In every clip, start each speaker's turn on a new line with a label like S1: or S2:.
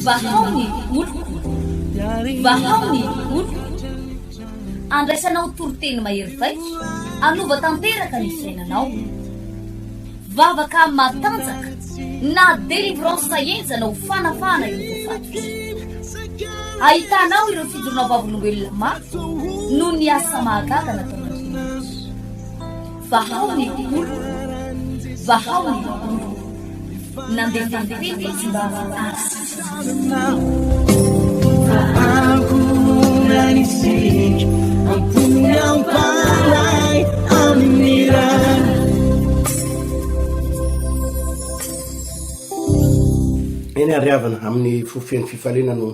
S1: Vahao ny oloko, vahao ny oloko. Andraisanao toriteny mahery vaika, hanova tanteraka ny fiainanao. Vavaka matanjaka na délivrance henjana ho fanafahana ireo voafatotra. Ahitanao ireo fijoroana vavolombelona maro noho ny asa mahagaga nataon'Andriamanitra. Vahao ny oloko, vahao ny oloko. Nandefa ny teny izy mba hahasitrana.
S2: Eny ary havana, amin'ny fo feno fifaliana no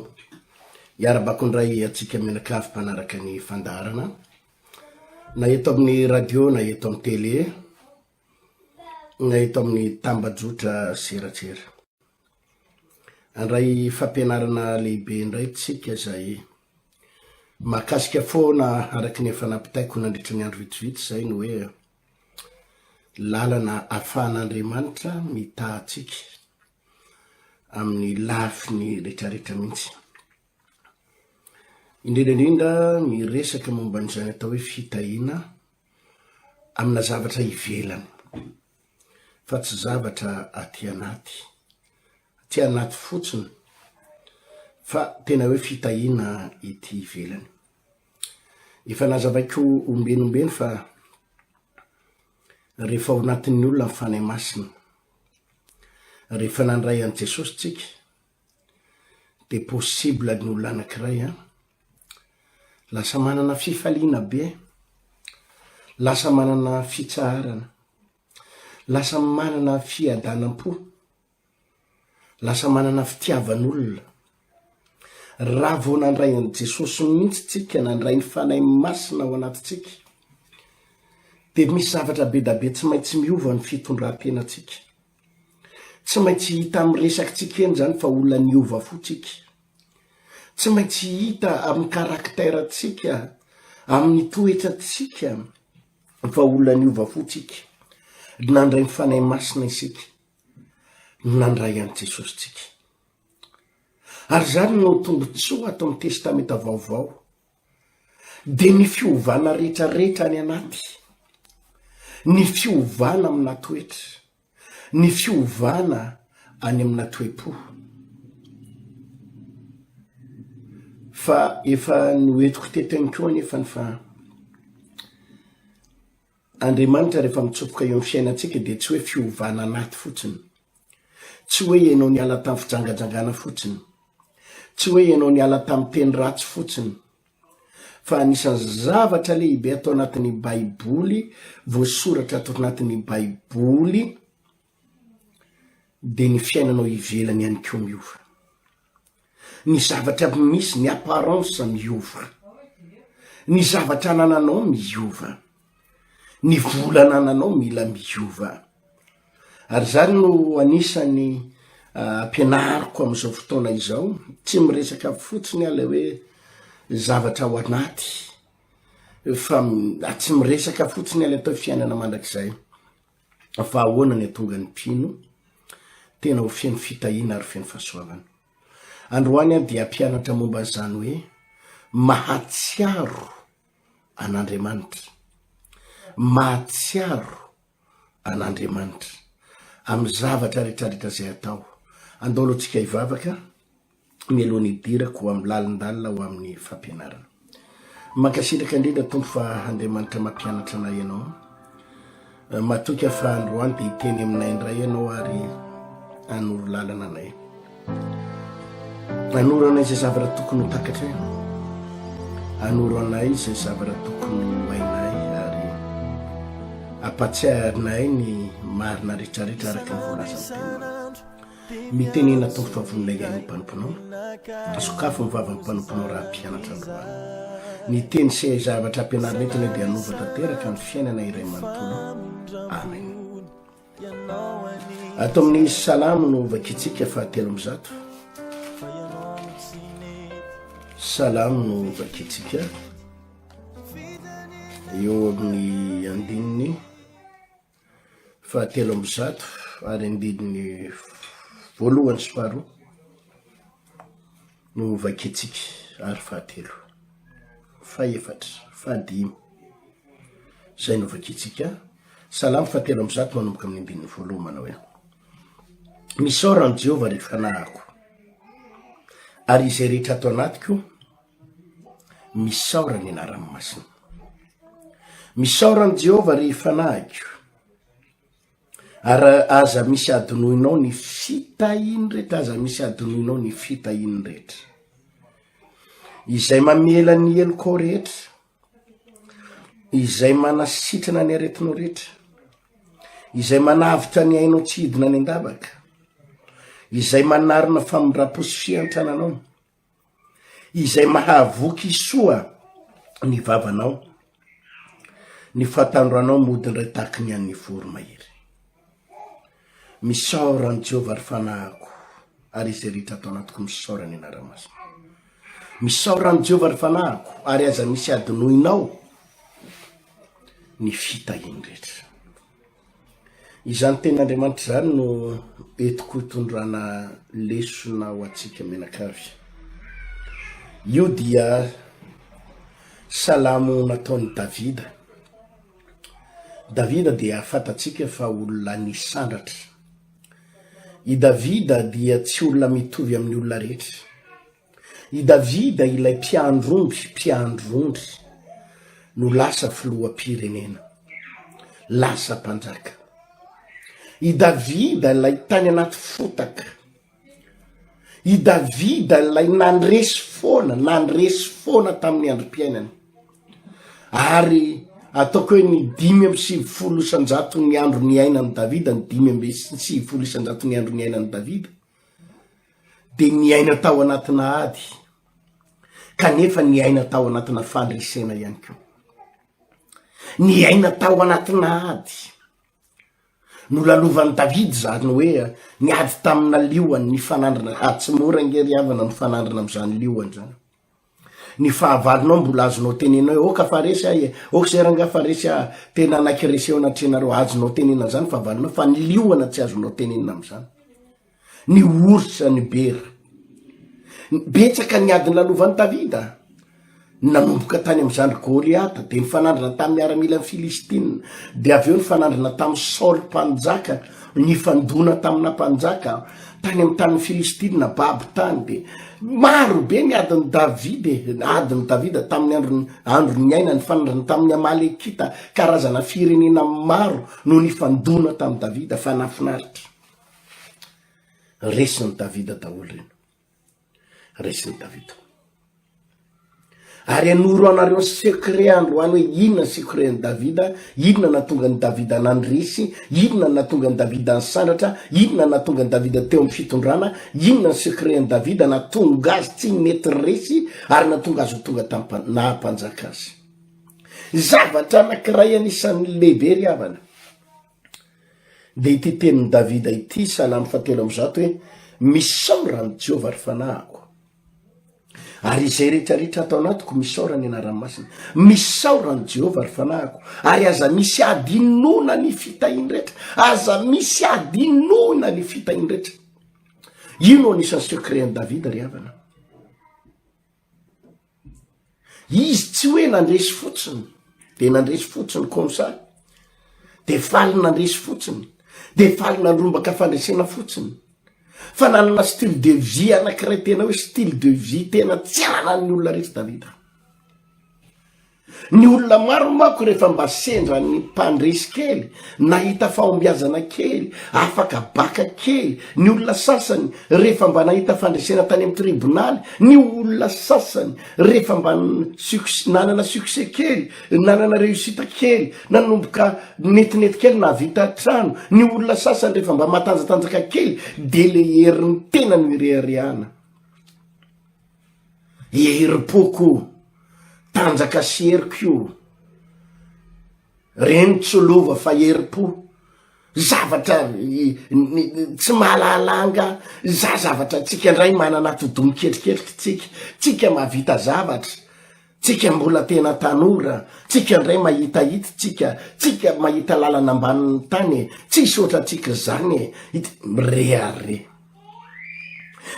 S2: iarabako indray antsika mianakavy mpanaraka ny fandaharana. Na eto amin'ny radio na eto amin'ny tele na eto amin'ny tambajotra serasera. Handray fampianarana lehibe indray tsika izay mahakasika foana araka ny efa nampitaiko nandritra ny andro vitsivitsy izay ny hoe lalana ahafahan'Andriamanitra mitaha antsika amin'ny lafiny retraretra mihitsy. Indrindra indrindra miresaka momba an'izany atao hoe fitahiana amina zavatra ivelany fa tsy zavatra aty anaty, aty anaty fotsiny fa tena hoe fitahiana ety ivelany. Efa nazavaiko ombeny ombeny fa rehefa ao anatin'ny olona ny Fanahy Masina, rehefa nandray an'i Jesosy tsika, de possible ny olona anakiray an, lasa manana fifaliana be, lasa manana fitsaharana, lasa manana fiadanam-po, lasa manana fitiavan'olona. Raha vao nandray an'i Jesosy mihitsy tsika, nandray ny Fanahy Masina ao anatintsika, de misy zavatra be da be tsy maintsy miova ny fitondran-tenantsika. Tsy maintsy hita amin'ny resakitsika eny zany fa olona niova fo tsika. Tsy maintsy hita amin'ny caractère-tsika, amin'ny toetrantsika fa olona niova fo tsika. Nandray ny Fanahy Masina isika, nandray an'i Jesosy tsika. Ary zany no tombontsoa ato amin'ny Testamenta Vaovao. Dia ny fiovana rehetrarehetra any anaty, ny fiovana amina toetra, ny fiovana any amina toe-po. Fa efa noentiko teto ihany koa anefa ny fa Andriamanitra rehefa mitsofoka eo amin'ny fiainantsika dia tsy hoe fiovana anaty fotsiny. Tsy hoe ianao niala tamin'ny fijangajangana fotsiny. Tsy hoe ianao niala tamin'ny teny ratsy fotsiny. Fa anisan'ny zavatra lehibe atao anatin'ny Baiboly, voasoratra ato anatin'ny Baiboly, dia ny fiainanao ivelany ihany koa miova. Ny zavatra misy, ny apparence miova. Ny zavatra anananao miova. Ny vola anananao mila miova. Ary zany no anisan'ny ampianariko am'izao fotoana izao, tsy miresaka fotsiny aho lay hoe zavatra ao anaty fa tsy miresaka fotsiny aho lay atao hoe fiainana mandrakizay fa ahoana ny atonga ny mpino tena ho feno fitahiana ary feno fahasoavana. Androany aho dia hampianatra momba an'izany hoe mahatsiaro an'Andriamanitra, mahatsiaro an'Andriamanitra amin'ny zavatra rehetrarehetra izay atao. Andao aloha tsika hivavaka mialoha ny hidirako ho amin'ny lalindalina ho amin'ny fampianarana. Mankasitraka indrindra Tompo fa Andriamanitra mampianatra anay Ianao. Matoky aho fa androany dia hiteny aminay indray Ianao ary hanoro lalana anay. Hanoro anay izay zavatra tokony ho takatray. Hanoro anay izay zavatra tokony ho hainay ary ampatsiahinay ny marina rehetrarehetra araka ny voalazan'ny teninao. Mitenena Tompo fa vonona hihaino ny mpanomponao. Sokafy ny vavan'ny mpanomponao raha mpianatra androany. Ny teny sy zavatra ampianarina eto anie dia hanova tanteraka ny fiainana iray manontolo. Amen. Ato amin'ny Salamo no vakintsika faha 300. Salamo no vakintsika eo amin'ny andininy faha 300 ary andininy. voalohany sy faharoa no vakintsika ary fahatelo, fahefatra, fahadimy. Izay no vakintsika. Salamo fahatelo ambizato manomboka amin'ny andininy voalohany manao hoe Misaora an'i Jehovah ry fanahiko, ary izay rehetra ato anatiko, misaora ny anarany masina. Misaora an'i Jehovah ry fanahiko, Ary aza misy adinoinao ny fitahiany rehetra, aza misy adinoinao ny fitahiany rehetra. Izay mamela ny helokao rehetra, izay manasitrana ny aretinao rehetra, izay manavotra ny ainao tsy hidina any an-davaka, izay manarina famindram-po sy fiantrana anao, Izay mahavoky soa ny vavanao, ny fahatanoranao mody indray tahaky ny an'ny voromahery. Misaora an'i Jehovah ry fanahiko, ary izay rehetra ato anatiko misaora ny anarany masina. Misaora an'i Jehovah ry fanahiko, ary aza misy adinoinao ny fitahiany rehetra. Izany tenin'Andriamanitra izany no entiko hitondrana lesona ho antsika mianakavy. Io dia salamo nataon'i Davida. Davida dia fantatsika fa olona nisandratra. I Davida dia tsy olona mitovy amin'ny olona rehetra. I Davida ilay mpiandry omby, mpiandry ondry, no lasa filoham-pirenena, lasa mpanjaka. I Davida ilay tany anaty fotaka. I Davida ilay nandresy foana, nandresy foana tamin'ny androm-piainany. Ary ataoko hoe ny 95 isan-jaton'ny andro niainan'i Davida, ny 95 isan-jaton'ny andro niainan'i Davida, dia niaina tao anatina ady, kanefa niaina tao anatina fandresena ihany koa. Niaina tao anatina ady. Nolalovan'i Davida izany hoe niady tamina liona, nifanandrina, ah, tsy mora ange ry havana mifanandrina amin'izany liona izany. Ny fahavalonao mbola azonao tenena hoe oka fa resy aho e, oka izay rangahy fa resy aho, tena anaiky resy eo anatrehanareo, azonao tenena an'izany fahavalonao fa ny liona tsy azonao tenenina amin'izany. Ny orsa, ny bera. Betsaka ny ady nolalovan'i Davida. Nanomboka tany amin'ny zandry Goliata, dia nifanandrina tamin'ny miaramilan'ny Filistina, dia avy eo nifanandrina tamin'i Saoly mpanjaka, nifandona tamina mpanjaka tany amin'ny tanin'ny Filistina, babo tany. Dia maro be ny adin'i Davida e, adin'i Davida tamin'ny androny andro niainany, nifanandrina tamin'ny Amalekita, karazana firenena maro no nifandona tamin'i Davida, fa nahafinaritra. Resin'i Davida daholo ireny. Resin'i Davida. Ary anoro anareo secret androany hoe inona ny secret an'i Davida, inona nahatonga an'i Davida nandresy, inona nahatonga an'i Davida nisandratra, inona nahatonga an'i Davida teo amin'ny fitondrana, inona ny secret an'i Davida nahatonga azy tsy nety resy ary nahatonga azy ho tonga tampa- naha mpanjaka azy. Zavatra anankiray anisan'ny lehibe ry havana. Dia ity tenin'i Davida ity, Salamo fahatelo ambizato hoe, Misaora an'i Jehovah ry fanahiko, ary izay rehetra rehetra ato anatiko, misaora ny anarany masina. Misaora an'i Jehovah ry fanahiko, ary aza misy adinoina ny fitahiany rehetra. Aza misy adinoina ny fitahiany rehetra. Io no anisan'ny secret an'i Davida ry havana. Izy tsy hoe nandresy fotsiny, de nandresy fotsiny comme ça, de faly nandresy fotsiny, de faly nandrombaka fandresena fotsiny, fa nanana style de vie anankiray tena hoe style de vie tena tsy ananan'ny olona rehetra Davida. Ny olona maro manko rehefa mba sendra ny mpandresy kely, nahita fahombiazana kely, afaka baka kely, ny olona sasany rehefa mba nahita fandresena tany amin'ny tribonaly, ny olona sasany rehefa mba succ-, nanana succès kely, nanana réussite kely, nanomboka netinety kely nahavita trano, ny olona sasany rehefa mba matanjatanjaka kely de le herin'ny tena no ireharehana. Herim-poko o, tanjaka sy heriko io, reny tsy lova fa herim-po, zavatra tsy mahalala anga za zavatra tsika ndray manana atidoha miketriketrika tsika, tsika mahavita zavatra, tsika mbola tena tanora, tsika ndray mahitahita tsika, tsika mahita lalana ambanin'ny tany e, tsisy ohatrantsika zany e, mirehareha.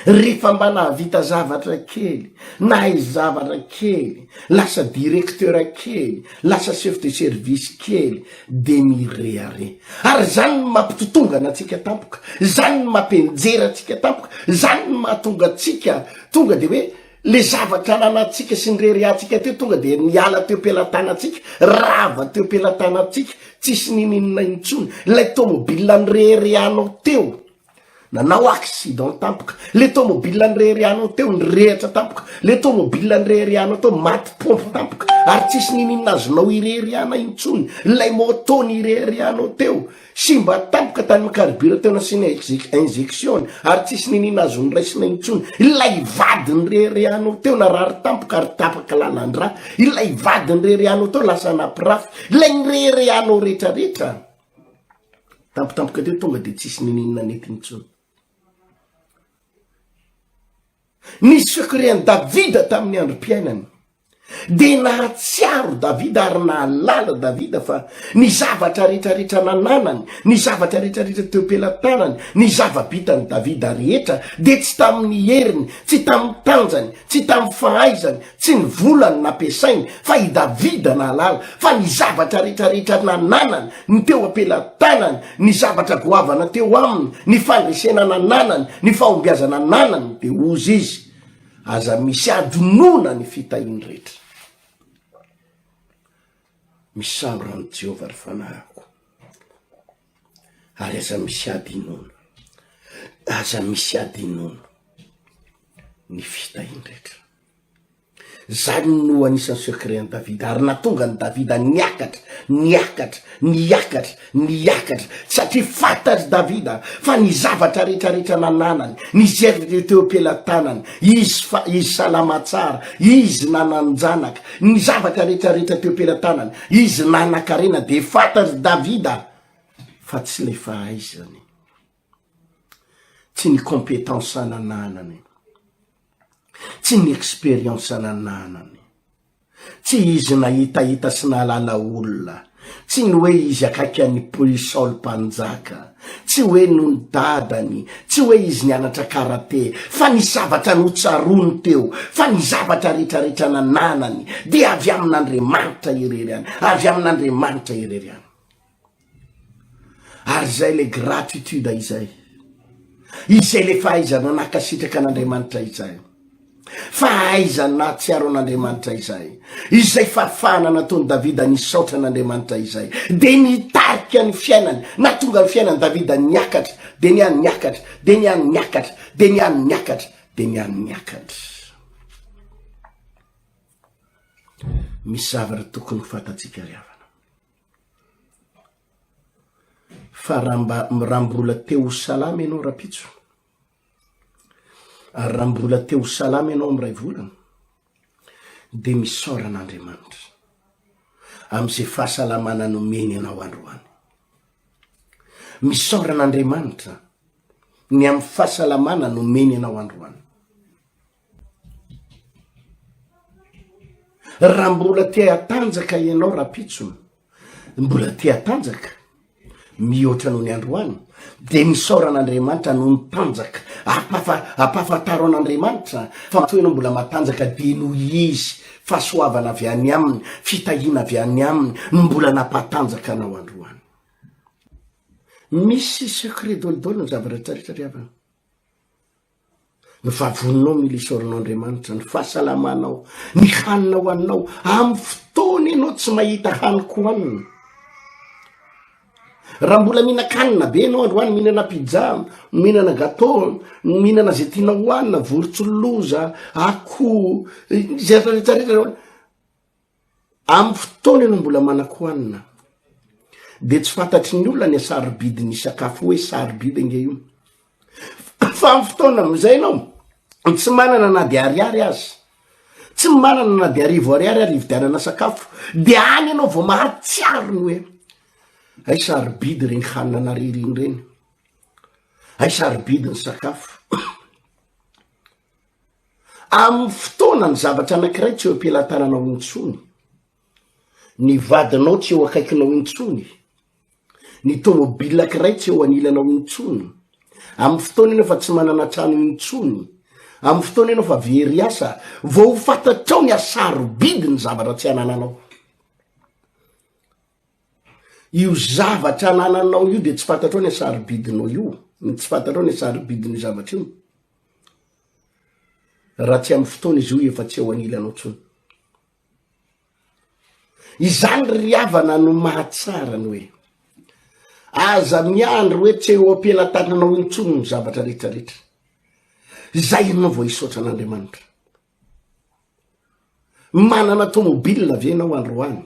S2: Rehefa mba nahavita zavatra kely, nahay zavatra kely, lasa directeur kely, lasa chef de service kely, de mirehareha. Ary zany no mampitotongana antsika tampoka, zany no mampianjera antsika tampoka, zany no mahatonga antsika tonga de hoe le zavatra ananantsika sy ny reharehantsika teo tonga de niala teo am-pelatanantsika, rava teo am-pelatanantsika, tsisy ninininona intsony. Ilay tomobile nireharehanao teo, Nanao accident tampoka. Le tomobile nireharehanao teo nirehatra tampoka. Le tomobile nireharehanao teo maty pompe tampoka. Ary tsisy niniana azonao ireharehana intsony. Ilay moto nireharehanao teo simba tampoka tany amin'ny carburant teo nasiana injection ary tsisy niniana azony raisina intsony. Ilay vady nireharehanao teo narary tampoka ary tapaka lalan-drà. Ilay vady nireharehanao teo lasa nampirafy. Ilay nireharehanao retraretra. Tampotampoka teo tonga de tsisy nininona nety intsony. Ny secret an'i Davida tamin'ny androm-piainany de nahatsiaro Davida ary nahalala Davida fa ny zavatra rehetrarehetra nananany, ny zavatra rehetrarehetra teo am-pelatanany, ny zava-bitan'i Davida rehetra de tsy tamin'ny heriny, tsy tamin'ny tanjany, tsy tamin'ny fahaizany, Tsy ny volany nampiasainy fa i Davida nahalala fa ny zavatra rehetrarehetra nananany, ny teo am-pelatanany, ny zavatra goavana teo aminy, ny fandresena nananany, ny fahombiazana nanany dia hozy izy, Aza misy adinoina ny fitahiany rehetra. Misaora an'i Jehovah ry fanahiko, ary aza misy adinoina, aza misy adinoina. ny fitahiany rehetra. Zany no anisan'ny secret an'i Davida, ary nahatonga an'i Davida niakatra, niakatra, niakatra, niakatra, satria fantatr'i Davida fa ny zavatra rehetrarehetra nananany, ny zervy teo am-pelatanany, izy fa, izy salama tsara, izy nanan-janaka, ny zavatra rehetrarehetra teo am-pelatanany, izy nanan-karena, de fantatr'i Davida fa tsy le fahaizany. Tsy ny compétence nananany, tsy ny expérience nananany, tsy izy nahitahita sy nahalala olona, tsy ny hoe izy akaiky an'i Paoly Saoly mpanjaka, tsy hoe noho ny dadany, tsy hoe izy nianatra karate, fa ny zavatra notsaroany teo, fa ny zavatra rehetrarehetra nananany dia avy amin'Andriamanitra irery ihany, avy amin'Andriamanitra irery ihany. Ary izay le gratitude izay. Izay le fahaizana nankasitraka an'Andriamanitra izay. Fahaizana nahatsiaro an'Andriamanitra izay. Izay fahafahana nataon'i Davida nisaotra an'Andriamanitra izay. De nitarika ny fiainany, nahatonga ny fiainan'i Davida niakatra, de niany niakatra, de niany niakatra, de niany niakatra, de niany niakatra. Misy zavatra tokony ho fantatsika ry havana. Fa raha mba raha mbola te ho salama ianao rapitso, ary raha mbola te ho salama ianao ami'ray volana, de misaora an'Andriamanitra am'izay fahasalamana nomeny anao androany. Misaora an'Andriamanitra ny amy fahasalamana nomeny anao androany. Raha mbola te hatanjaka ianao rapitso, mbola te hatanjaka mihoatra noho ny androany, de misaora an'Andriamanitra noho ny tanjaka, ampafa- ampahafantaro an'Andriamanitra fa matoa ianao mbola matanjaka de noho Izy, fahasoavana avy any Aminy, fitahiana avy any Aminy no mbola nampatanjaka anao androany. Misy secret dolidoly ny zavatra rehetra ry havana. Ny vavoninao mila isaoranao Andriamanitra, ny fahasalamanao, ny hanina ho anao, amin'ny fotoana ianao tsy mahita hanin-kohanina. Raha mbola mihinan-kanina be ianao androany, mihinana pizza, mihinana gâteau, mihinana izay tianao hohanina, vorontsiloza, akoho, izay rehetra rehetra, Amin'ny fotoana ianao mbola manan-kohanina dia tsy fantatry ny olona ny hasarobidin'ny sakafo hoe sarobidy ange io. Fa amin'ny fotoana amin'izay ianao tsy manana na dia ariary aza, tsy manana na dia arivo ariary ary hividianana sakafo, dia any ianao vao mahatsiaro ny hoe hay sarobidy ireny hanina nariry iny ireny, hay sarobidy ny sakafo. Amin'ny fotoana ny zavatra anankiray tsy eo am-pelatananao intsony, ny vadinao tsy eo akaikinao intsony, ny tômôbila ankiray tsy eo anilanao intsony, amin'ny fotoana ianao efa tsy manana trano intsony. Amin'ny fotoana ianao fa very asa, vao ho fantatrao ny hasarobidy ny zavatra tsy anananao. Io zavatra anananao io de tsy fantatrao ny hasarobidinao io, ny tsy fantatrao ny hasarobidin'io zavatra io. Raha tsy amin'ny fotoana izy io efa tsy eo anilanao tsony. Izany ry havana no mahatsara ny hoe aza miandry hoe tsy eo am-pelatananao intsony ny zavatra rehetrarehetra. Izay ianao vao hisaotra an'Andriamanitra. Manana tomobile ve ianao androany?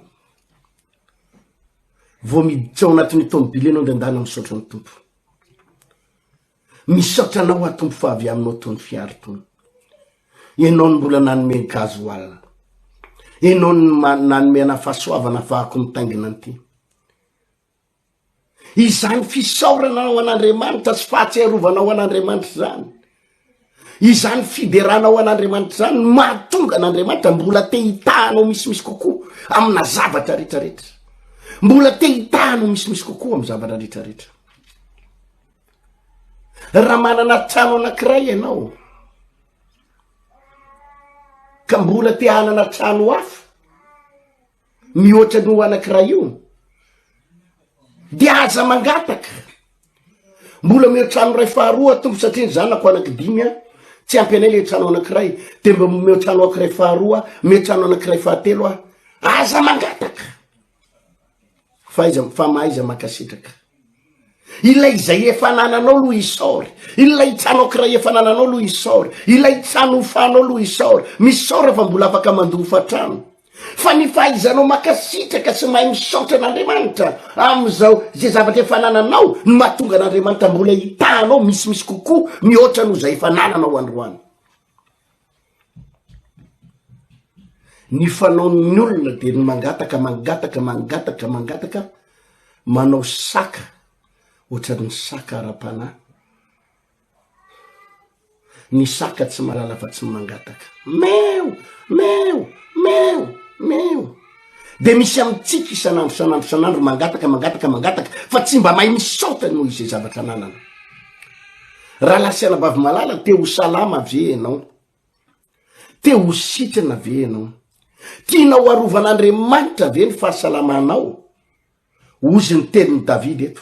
S2: Vao miditra ao anatin'ny tomobile ianao dia andana misaotra ny Tompo. Misaotra anao aho Tompo fa avy aminao tony fiary tony. Ianao no mbola nanome ny gasoil. Ianao no nanome ana fahasoavana afahako mitaingina an'ity. Izany fisaorana ao an'Andriamanitra sy fahatsiarovana ao an'Andriamanitra izany. Izany fiderana ao an'Andriamanitra izany no mahatonga an'Andriamanitra mbola te hitahanao misimisy kokoa amina zavatra rehetrarehetra. Mbola te hitahanao misimisy kokoa amin'ny zavatra rehetrarehetra. Raha manana trano anankiray ianao ka mbola te hanana trano hafa mihoatra noho anankiray io de aza mangataka mbola meo trano ray faharoa tompo satria ny zanako anaky dimy a tsy ampy anay le trano anankiray de mba meo trano ankiray faharoa meo trano anankiray fahatelo ah aza mangataka Fahaiza fa mahaiza mankasitraka. Ilay izay efa anananao aloha isaory. Ilay trano ankiray efa anananao aloha isaory. Ilay trano hofanao aloha isaory. Misaora fa mbola afaka mandoa hofantrano. Fa ny fahaizanao mankasitraka sy mahay misaotra an'Andriamanitra amin'izao izay zavatra efa anananao no mahatonga an'Andriamanitra mbola hitahanao misimisy kokoa mihoatra noho izay efa anananao androany. Ny fanaon'ny olona dia ny mangataka, mangataka, mangataka, mangataka, manao saka ohatran'ny saka ara-panahy. Ny saka tsy mahalala fa tsy mangataka. Meo, meo, meo, meo. De misy amintsika isan'andro isan'andro isan'andro mangataka, mangataka, mangataka fa tsy mba mahay misaotra noho izay zavatra ananana. Rahalahy sy anabavy malala, te ho salama ve ianao? Te ho sitrana ve ianao? Tianao ho arovan'Andriamanitra ve ny fahasalamanao? Hozy ny tenin'i Davida eto.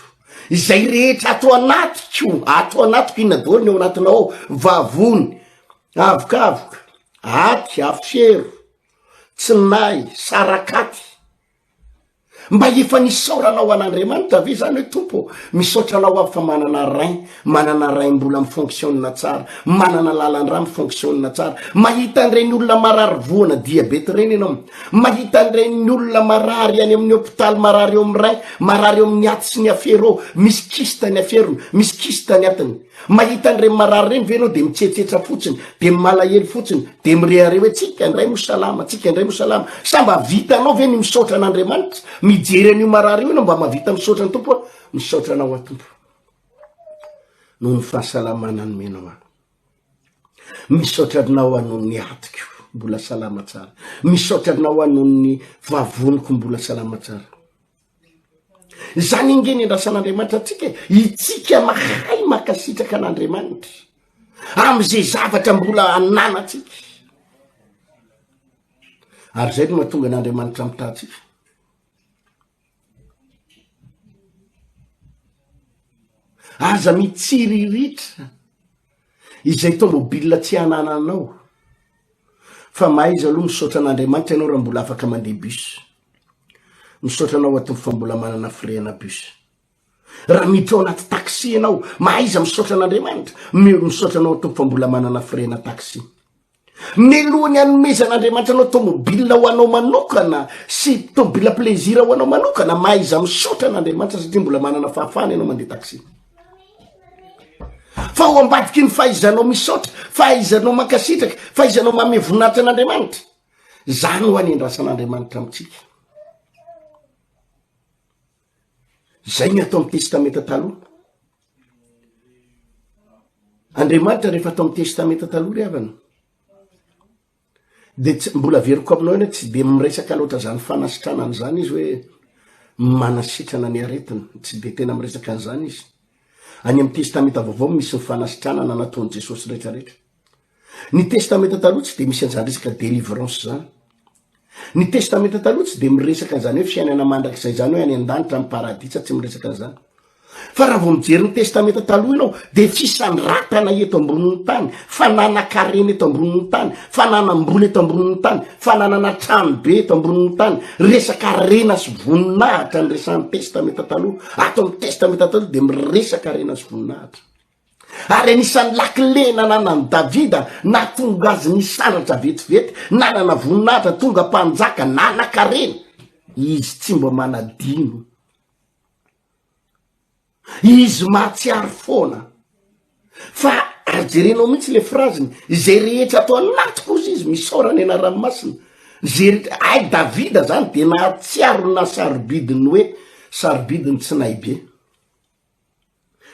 S2: Izay rehetra ato anatiko, ato anatiko, inona daholo ny ao anatinao ao? Vavony, avokavoka, aty, afero, tsinay, sarakaty. Mba efa nisaoranao an'Andriamanitra ve zany hoe Tompo ô, misaotra anao aho fa manana rein, manana rein mbola mi-fonctionne tsara, manana lalan-drà mi-fonctionne tsara. Mahita an'ireny olona marary voana diabeta ireny ianao, mahita an'ireny olona marary any amin'ny hopitaly, marary eo amin'ny rein, marary eo amin'ny aty sy ny afero, misy kyste ny aferony, misy kyste ny atiny. Mahita an'ireny marary ireny ve ianao dia mitsetsetra fotsiny, dia malahelo fotsiny, dia mirehareha hoe tsika indray moa salama, tsika indray moa salama. Sa mba vitanao ve ny misaotra an'Andriamanitra? Mijery an'io marary io ianao mba mahavita misaotra ny Tompo hoe misaotra anao aho Tompo noho ny fahasalamana nomenao ahy. Misaotra anao aho noho ny atiko mbola salama tsara. Misaotra anao aho noho ny vavoniko mbola salama tsara. Izany ange ny andrasan'Andriamanitra antsika e. Itsika mahay mankasitraka an'Andriamanitra am'izay zavatra mbola ananantsika. Ary izay no mahatonga an'Andriamanitra mitaha antsika. Aza mitsiriritra izay tomobile tsy anananao fa mahaiza aloha misaotra an'Andriamanitra ianao raha mbola afaka mandeha bus. Misaotra anao aho Tompo fa mbola manana frais-na bus. Raha miditra ao anaty taxi ianao, mahaiza misaotra an'Andriamanitra. Misaotra anao Tompo fa mbola manana frais-na taxi. Mialohan'ny hanomezan'Andriamanitra anao tomobile ho anao manokana sy tomobile plaisir ho anao manokana, mahaiza misaotra an'Andriamanitra satria mbola manana fahafahana ianao mandeha taxi. Fa ao ambadiky ny fahaizanao misaotra, fahaizanao mankasitraka, fahaizanao manome voninahitra an'Andriamanitra, Zany ho anendrasan'Andriamanitra amintsika. Zay ny atao amin'ny Testamenta Taloha. Andriamanitra rehefa atao amin'ny Testamenta Taloha ry havana, de tsy mbola averiko aminao eny tsy de miresaka loatra zany fanasitranana zany izy hoe manasitrana ny aretina, tsy de tena miresaka an'izany izy. Any amin'ny Testamenta Vaovao misy ny fanasitranana nataon'i Jesosy rehetrarehetra. Ny Testamenta Taloha tsy de misy an'izany resaka délivrance zany. Ny Testamenta Taloha tsy de miresaka an'izany hoe fiainana mandrakizay zany hoe any an-danitra amin'ny paradisa, tsy miresaka an'izany. Fa raha vao mijery ny Testamenta Taloha ianao de fisandratana eto ambonin'ny tany, fananan-karena eto ambonin'ny tany, fananam-bola eto ambonin'ny tany, fananana trano be eto ambonin'ny tany, resaka harena sy voninahitra ny resahan'ny Testamenta Taloha. Ato amin'ny Testamenta Taloha de miresaka harena sy voninahitra. Ary anisan'ny lakile nananan'i Davida nahatonga azy nisandratra vetivety, nanana voninahitra, tonga mpanjaka, nanan-karena. Izy tsy mba manadino. Izy mahatsiaro foana. Fa ary jerenao mihitsy le fraziny, izay rehetra ato anatiko ozy izy, misaora ny anarany masina. Zay rehetra, ay Davida zany de nahatsiaro ny nahasarobidiny hoe sarobidy ny tsinay be.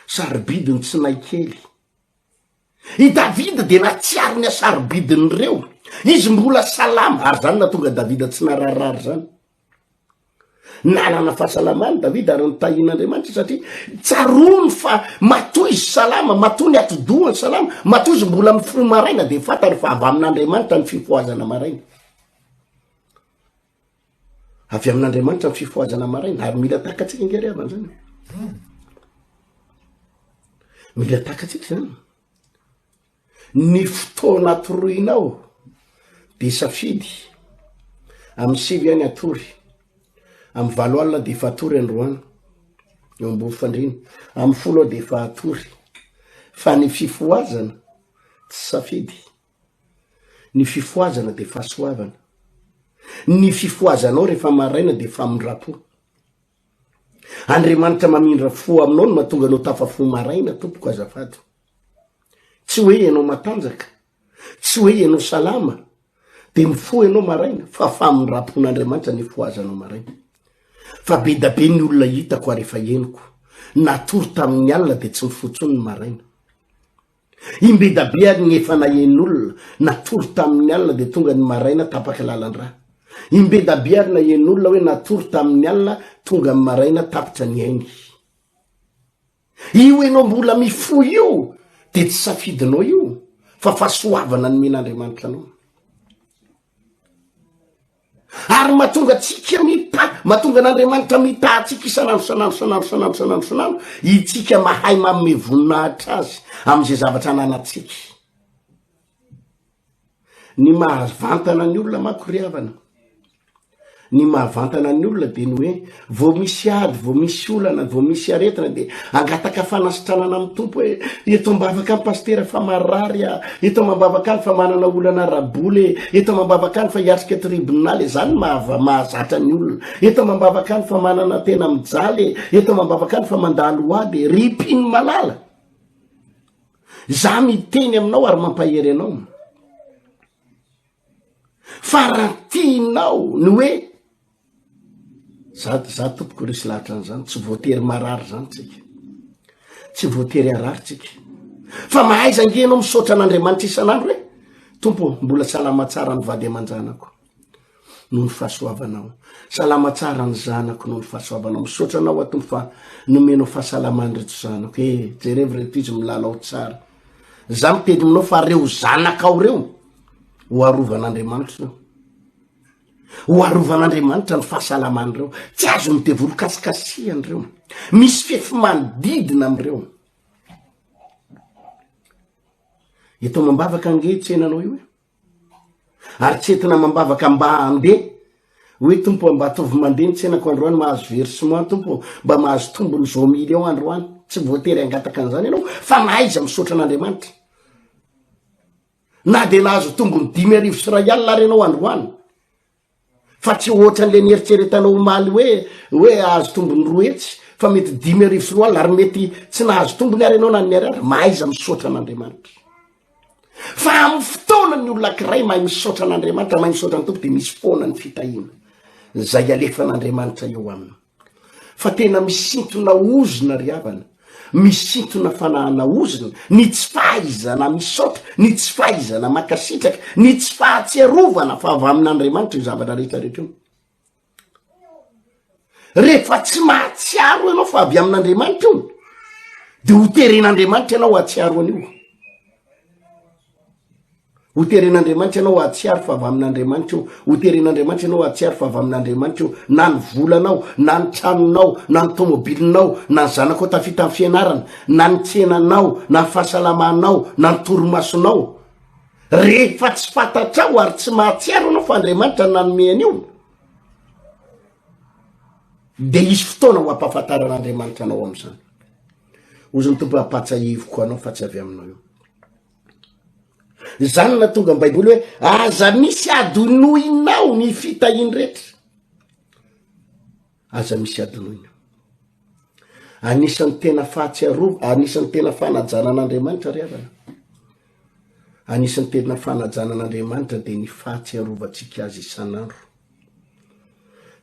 S2: Sarobidy ny tsinay kely. I Davida dia nahatsiaro ny hasarobidin'ireo. Izy mbola salama, ary zany nahatonga Davida tsy nararirary zany. Nanana fahasalamana Davida ary nitahian'Andriamanitra satria tsaroany fa matoa izy salama, matoa ny atidohany salama, matoa izy mbola mifoha maraina dia fantany fa avy amin'Andriamanitra ny fifohazana maraina. Avy amin'Andriamanitra ny fifohazana maraina ary mila takatsika ange ry havana zany. Mila takatsika zany. Ny fotoana atoroinao de safidy, amin'ny sivy any atory, amin'ny valo alina de efa atory androany, eo ambony fandriana, amin'ny folo aho de efa atory, fa ny fifohazana tsy safidy. Ny fifohazana dia fahasoavana. Ny fifohazanao rehefa maraina dia famindram-po. Andriamanitra mamindra fo aminao no mahatonga anao tafafoha maraina tompoko azafady. Tsy hoe ianao matanjaka, tsy hoe ianao salama dia mifoha ianao maraina fa famindram-pon'Andriamanitra ny ifohazanao maraina. Fa be da be ny olona hitako ary efa henoko, natory tamin'ny alina dia tsy mifoha intsony ny maraina. Imbedabe ary ny efa nahen'olona, natory tamin'ny alina dia tonga ny maraina tapaka lalan-drà. Imbedabe ary nahen'olona hoe natory tamin'ny alina, tonga ny maraina tapitra ny ainy. Io ianao mbola mifoha io dia tsy safidinao io fa fahasoavana nomen'Andriamanitra anao. Ary mahatonga antsika mitaha, mahatonga an'Andriamanitra mitaha antsika isan'andro isan'andro isan'andro isan'andro isan'andro isan'andro, itsika mahay manome voninahitra azy amin'izay zavatra ananantsika. Ny mahavantana ny olona manko ry havana, Ny mahavantana ny olona dia ny hoe vao misy ady, vao misy olana, vao misy aretina dia angataka fanasitranana amin'ny Tompo hoe eto am-bavaka any pasitera fa marary aho, eto amam-bavaka any fa manana olana ara-bola e, eto amam-bavaka any fa hiatrika tribonaly e, zany mahava- mahazatra ny olona, eto amam-bavaka any fa manana tena mijaly e, eto amam-bavaka any fa mandalo ady e, ry mpino malala, za miteny aminao ary mampahery anao. Fa raha tianao ny hoe za za tompoko resy lahatra an'izany, tsy voatery marary zany tsika, tsy voatery harary tsika, fa mahaiza ange ianao misaotra an'Andriamanitra isan'andro hoe Tompo mbola salama tsara ny vady aman-janako noho ny fahasoavanao, salama tsara ny zanako noho ny fahasoavanao, misaotra anao aho Tompo fa nomenao fahasalamana ireto zanako, e jerevo reto izy milalao tsara, za miteny aminao fa reo zanakao reo Ho arovan'Andriamanitra ireo. Ho arovan'Andriamanitra ny fahasalaman'ireo. Tsy azon'ny devoly kasikasihana ireo. Misy fefy manodidina amin'ireo. Eto amam-bavaka ange tsenanao io e. Ary tsy entina amam-bavaka mba handeha. Hoe tompo mba ataovy mandeha ny tsenako androany mahazo versement tompo mba mahazo tombony zao million androany. Tsy voatery hangataka an'izany ianao fa mahaiza misaotra an'Andriamanitra. Na dia nahazo tombony 21 ary ianao androany, fa tsy ohatran'le nieritreretanao omaly hoe hoe ahazo tombony 200, fa mety 250 ary mety tsy nahazo tombony ary ianao na ny ariary, mahaiza misaotra an'Andriamanitra. Fa amin'ny fotoana ny olona ankiray mahay misaotra an'Andriamanitra, mahay misaotra ny Tompo, dia misy foana ny fitahiana izay alefan'Andriamanitra eo aminy. Fa tena misintona ozona ry havana, misintona fanahana ozona, ny tsy fahaizana misaotra, ny tsy fahaizana mankasitraka, ny tsy fahatsiarovana fa avy amin'Andriamanitra io zavatra rehetra rehetra io. Rehefa tsy mahatsiaro ianao fa avy amin'Andriamanitra io, de ho teren'Andriamanitra ianao hahatsiaro an'io. Ho teren'Andriamanitra ianao hahatsiaro fa avy amin'Andriamanitra io. Ho teren'Andriamanitra ianao hahatsiaro fa avy amin'Andriamanitra io. Na ny volanao, na ny tranonao, na ny tomobilinao, na ny zanakao tafita amin'ny fianarana, na ny tsenanao, na ny fahasalamanao, na ny torimasonao. Rehefa tsy fantatrao ary tsy mahatsiaro ianao fa Andriamanitra no nanome an'io, dia hisy fotoana ho ampahafantaran'Andriamanitra anao amin'izany. Hozy ny Tompo ampahatsiahiviko anao fa tsy avy aminao io. Izany no nahatonga ny Baiboly hoe aza misy adinoinao ny fitahiany rehetra. Aza misy adinoina. Anisan'ny tena fahatsiarova, anisan'ny tena fanajana an'Andriamanitra ry havana. Anisan'ny tena fanajana an'Andriamanitra dia ny fahatsiarovantsika azy isan'andro.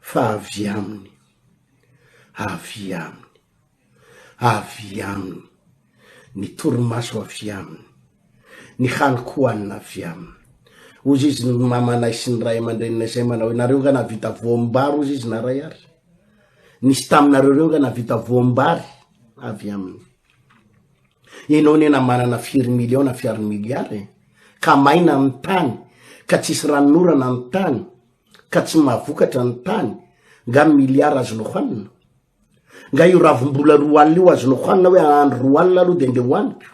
S2: Fa avy aminy, avy aminy. avy aminy, ny torimaso avy aminy, ny hanin-kohanina avy aminy. Hozy izy ny mamanay sy ny ray aman-dreninay izay manao hoe nareo nga nahavita voam-bary hozy izy na ray ary. Nisy taminareo ireo nga nahavita voam-bary avy aminy. Ianao anie na manana firy million na fiary milliard e, ka maina ny tany, ka tsisy ranonorana ny tany, ka tsy mahavokatra ny tany, nga milliard azonao hohanina? Nga io ravim-bola 20 io azonao hohanina hoe andro 20 aloha de ndeha hohaniko?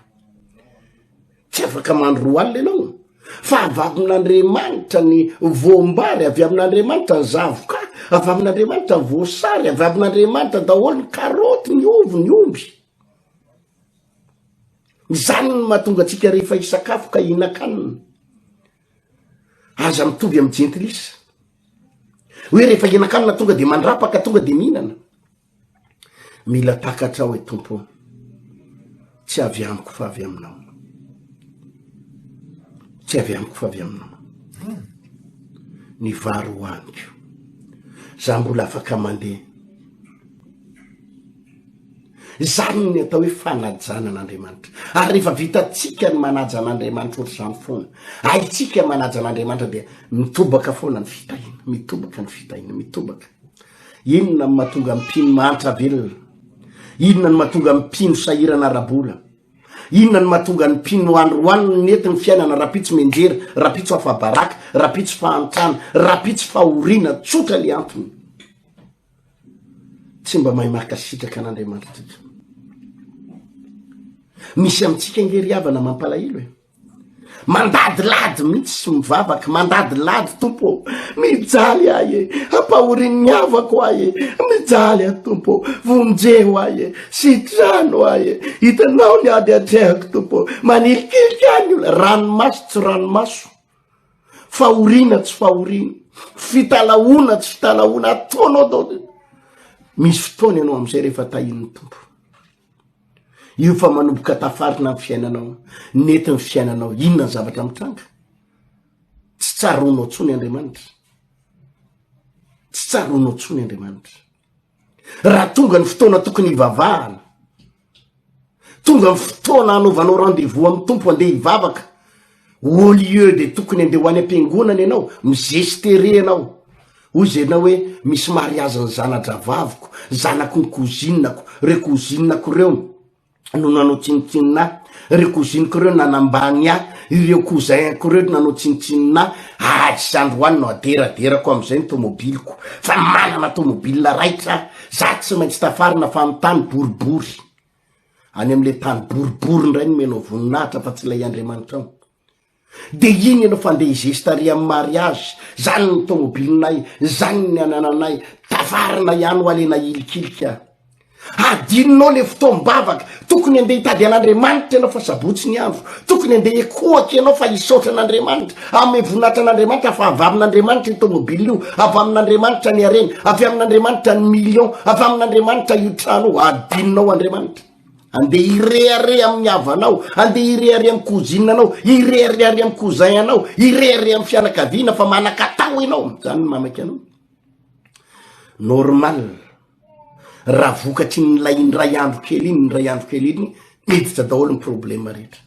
S2: Tsy afaka mandro 20 ianao. Fa avy amin'Andriamanitra ny voam-bary, avy amin'Andriamanitra ny zavoka, avy amin'Andriamanitra ny voasary, avy amin'Andriamanitra daholo ny karoty, ny ovy, ny omby. Izany no mahatonga antsika rehefa hisakafo ka hihinan-kanina. Aza mitovy amin'ny jentilisa. Hoe rehefa hihinan-kanina tonga de mandrapaka, tonga de mihinana. Mila takatra hoe Tompo, tsy avy amiko fa avy aminao. Tsy avy amiko fa avy aminao. Ny vary hohaniko. Za mbola afaka mandeha. Izany ny atao hoe fanajana an'Andriamanitra. Ary rehefa vitantsika ny manaja an'Andriamanitra ohatr'izany foana, haintsika manaja an'Andriamanitra dia mitobaka foana ny fitahiana, mitobaka ny fitahiana, mitobaka. Inona no mahatonga ny mpino mahantra velona? Inona no mahatonga ny mpino sahirana ara-bola? Inona no mahatonga ny mpino androany nety ny fiainana rapitso mianjera, rapitso afa-baraka, rapitso fahantrana, rapitso fahoriana? Tsotra le antony. Tsy mba mahay mankasitraka an'Andriamanitra tsika. Misy amintsika ange ry havana mampalahelo e. Mandadilady mihitsy sy mivavaka, mandadilady Tompo ô, mijaly ahy e, ampahorin'ny havako ahy e, mijaly aho Tompo ô, vonjeo ahy e, sitrano ahy e, hitanao ny ady atrehako Tompo ô, manilikilika ahy ny olona, ranomaso tsy ranomaso. Fahoriana tsy fahoriana, fitalahoana tsy fitalahoana, ataonao daholo. Misy fotoana ianao am'izay rehefa tahian'ny Tompo. Io fa manomboka tafarina ny fiainanao, nety ny fiainanao, inona ny zavatra mitranga? Tsy tsaroanao tsony Andriamanitra. Tsy tsaroanao tsony Andriamanitra. Raha tonga ny fotoana tokony hivavahana, tonga ny fotoana hanaovanao rendez-vous amin'ny Tompo andeha hivavaka, au lieu de tokony andeha ho any am-piangonana ianao, mizestere ianao. Hoy izy ianao hoe misy mariazin'ny zana-dravaviko, zanaky ny cousine-ko, reo cousine-ko reo. no nanao tsinontsinona ahy, ireo cousine-ko ireo nanambany ahy, ireo cousin-ko ireo nanao tsinontsinona ahy, ah tsy androany no aderaderako am'izay ny tomobiliko, fa manana tomobile raitra aho, za tsy maintsy tafarina fa ny tany boribory, any am'le tany boribory indray no omenao voninahitra fa tsy ilay Andriamanitrao. De iny ianao fa ndeha hizesta ary amin'ny mariage, zany ny tomobilinay, zany ny anananay, tafarina ihany ho alena hilikilika. Adinonao le fotoam-bavaka, tokony andeha hitady an'Andriamanitra ianao fa sabotsy ny andro, tokony andeha hikohaka ianao fa hisaotra an'Andriamanitra, hanome voninahitra an'Andriamanitra fa avy amin'Andriamanitra io tomobile io, avy amin'Andriamanitra ny harena, avy amin'Andriamanitra ny million, avy amin'Andriamanitra io trano io, adinonao Andriamanitra. Andeha hirehareha amin'ny havanao, andeha hirehareha amin'ny cousine anao, hirehareha amin'ny cousin anao, hirehareha amin'ny fianakaviana fa manan-katao ianao. Zany no mamaika anao. Normal. Raha vokatry ny ilay indray andro kely iny, indray andro kely iny, miditra daholo ny problème rehetra.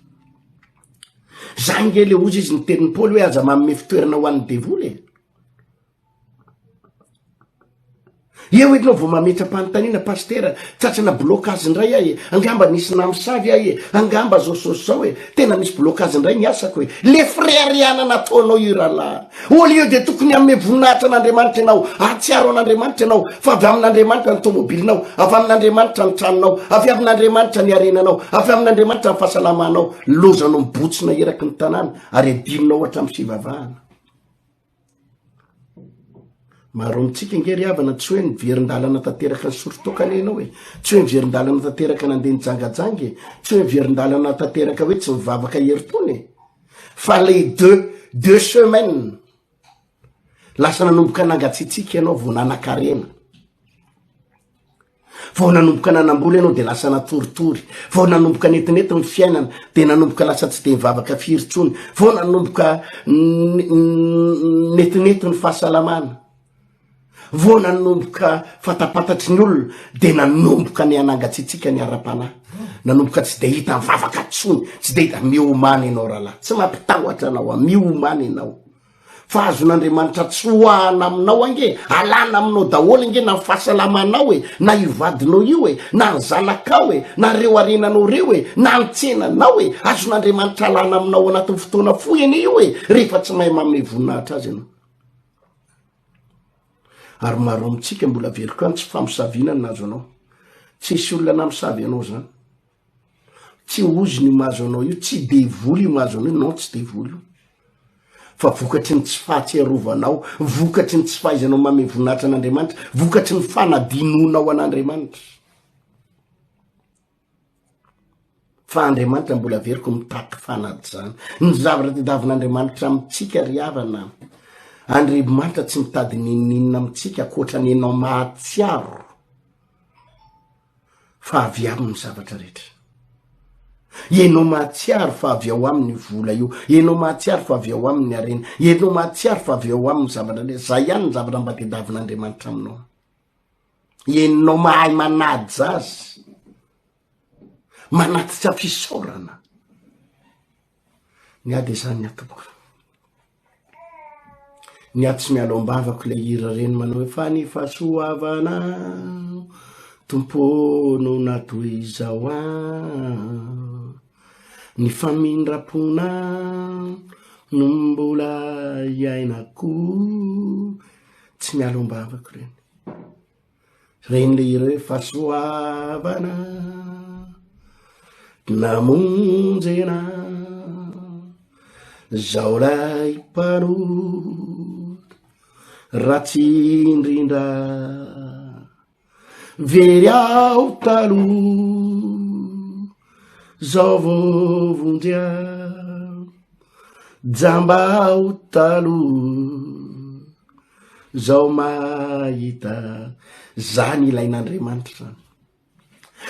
S2: Zany nge le ozy izy ny tenin'i Paoly hoe aza manome fitoerana ho an'ny devoly e. Eo ianao vao mametra-panontaniana, Pasitera, tratrana blocage indray aho e, angamba nisy namosavy aho e, angamba zao sy zao sy zao e, tena misy blocage indray ny asako e. Le fireharehana nataonao io rahalahy. Au lieu de tokony hanome voninahitra an'Andriamanitra ianao, hahatsiaro an'Andriamanitra ianao, fa avy amin'Andriamanitra ny tomobilinao, avy amin'Andriamanitra ny tranonao, avy amin'Andriamanitra ny harenanao, avy amin'Andriamanitra ny fahasalamanao, lozanao mibotsina eraky ny tanàna ary adinonao hatramin'ny fivavahana. Maro amintsika ange ry havana tsy hoe niverin-dalana tanteraka nisotro toaka anie ianao e, tsy hoe niverin-dalana tanteraka nandeha nijangajanga e, tsy hoe niverin-dalana tanteraka hoe tsy mivavaka herintaona e, fa le deux deux semaines lasa nanomboka nangatsiatsiaka ianao vao nanakarena. Vao nanomboka nanambola ianao de lasa natoritory, vao nanomboka netinety ny fiainana de nanomboka lasa tsy de nivavaka firy intsony, vao nanomboka netinety ny fahasalamana, vao nanomboka fantapantatry ny olona de nanomboka ny hanangatsiatsiaka ny ara-panahy, nanomboka tsy de hita mivavaka intsony, tsy de hita, miomana ianao rahalahy, tsy mampitahotra anao aho, miomana ianao. Fa azon'Andriamanitra tsoahana aminao ange, alana aminao daholo ange na ny fahasalamanao e, na io vadinao io e, na ny zanakao e, na ireo harenanao ireo e, na ny tsenanao e, azon'Andriamanitra alana aminao anatin'ny fotoana fohy anie io e, rehefa tsy mahay manome voninahitra azy ianao. Ary maro amintsika mbola averiko ihany tsy famosaviana no nahazo anao. Tsisy olona namosavy anao zany. Tsy ozona io mahazo anao io, tsy devoly io mahazo anao io, non tsy devoly io. Fa vokatry ny tsy fahatsiarovanao, vokatry ny tsy fahaizanao manome voninahitra an'Andriamanitra, vokatry ny fanadinoanao an'Andriamanitra. Fa Andriamanitra mbola averiko mitaky fanajana. Ny zavatra tadiavin'Andriamanitra amintsika ry havana, Andriamanitra tsy mitady n'inon'inona amintsika ankoatra ny enao mahatsiaro. fa avy aminy ny zavatra rehetra. Ianao mahatsiaro fa avy ao aminy io vola io, ianao mahatsiaro fa avy ao aminy ny harena, ianao mahatsiaro fa avy ao aminy ny zavatra rehetra. Zay ihany ny zavatra mba tediavin'Andriamanitra aminao. Ianao mahay manaja azy, manatitra fisaorana. Ny ady izany ny atoko. Ny ahy tsy miala ao am-bavako ilay hira reny manao hoe fa ny fahasoavana Tompo ô no natoy izao ahy ny famindram-pona no mbola iainako tsy miala ao am-bavako ireny. Reny le hira hoe fahasoavana namonjena zao lay mpanota ratsy indrindra very aho taloha zao vao vonjy aho jamba aho taloha Zao mahita zany ilain'Andriamanitra zany.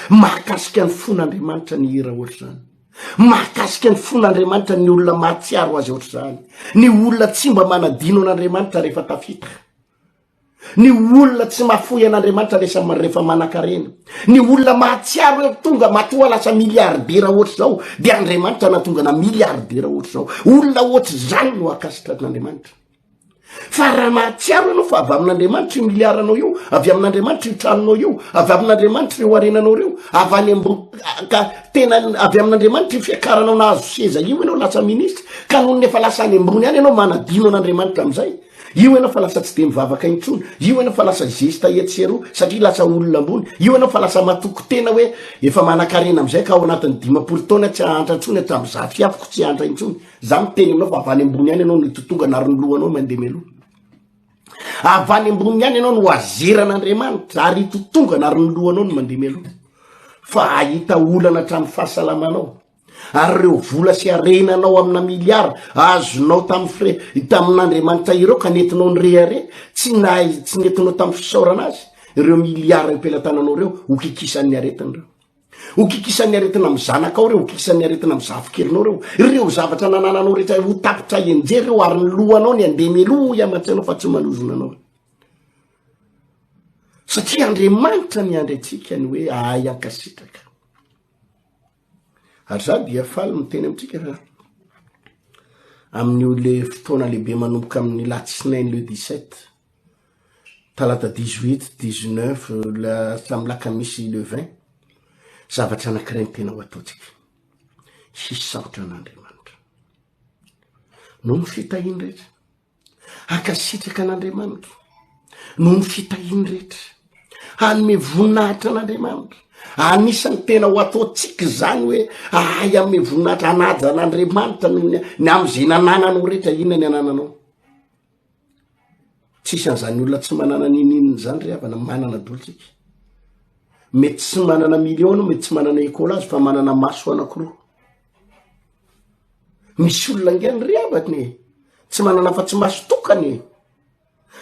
S2: Mahakasika ny fon'Andriamanitra ny hira ohatr'izany. Mahakasika ny fon'Andriamanitra ny olona mahatsiaro azy ohatr'izany. Ny olona tsy mba manadino an'Andriamanitra rehefa tafita. Ny olona tsy mahafoy an'Andriamanitra resa rehefa manan-karena. Ny olona mahatsiaro hoe tonga matoa lasa milliardera ohatr'izao dia Andriamanitra nahatonga na milliardera ohatr'izao. Olona ohatr'izany no ankasitrahan'Andriamanitra. Fa raha mahatsiaro ianao fa avy amin'Andriamanitra io miliaranao io, avy amin'Andriamanitra io tranonao io, avy amin'Andriamanitra ireo harenanao ireo, avy any ambony ka tena avy amin'Andriamanitra io fiakaranao nahazo seza io ianao lasa ministra, ka noho ny efa lasa any ambony any ianao manadino an'Andriamanitra amin'izay. Io ianao fa lasa tsy de mivavaka intsony, io ianao fa lasa zesta etsy sy eroa satria lasa olona ambony, io ianao fa lasa matoky tena hoe efa manan-karena amin'izay ka ao anatin'ny 50 taona tsy hahantra intsony hatramin'ny zafiafiko tsy hahantra intsony. Za miteny aminao fa avy any ambony any ianao no hitotongana ary ny lohanao mandeha mialoha. Avy any ambony any ianao no azeran'Andriamanitra ary hitotongana ary ny lohanao no mandeha mialoha. Fa hahita olana hatramin'ny fahasalamanao. Ary ireo vola sy harenanao amina miliara azonao tamin'ny fre tamin'Andriamanitra ireo ka nentinao nirehareha, tsy nahay tsy nentinao tamin'ny fisaorana azy ireo miliara eo am-pelatananao ireo ho kikisan'ny aretina ireo. Ho kikisan'ny aretina amin'ny zanakao ireo, ho kikisan'ny aretina amin'ny zafikelinao ireo, ireo zavatra nanananao rehetra ho tapitra enjery ireo ary ny lohanao ny andeha mialoha hoy aman-tsainao fa tsy manozona anao. Satria Andriamanitra miandry antsika ny hoe ahay ankasitraka. Ary za dia faly miteny amintsika fa amin'io le fotoana lehibe manomboka amin'ny latsinainy le 17. Talata 18, 19, la, hatramin'ny lakamisy le 20. Zavatra anankiray ny tena ho ataontsika. Hisaotra an'Andriamanitra. Noho ny fitahiany rehetra. Hankasitraka an'Andriamanitra. Noho ny fitahiany rehetra. Hanome voninahitra an'Andriamanitra. Anisan'ny tena ho ataontsika izany hoe ahay hanome voninahitra, hanaja an'Andriamanitra noho ny, ny amin'izay nanananao rehetra. Inona ny anananao? Tsisy an'izany olona tsy manana ninininona izany ry havana, manana dolo tsika. Mety tsy manana million anao, mety tsy manana écolage fa manana maso anankiroa. Misy olona angany ry havana e, tsy manana afa-tsy maso tokana e.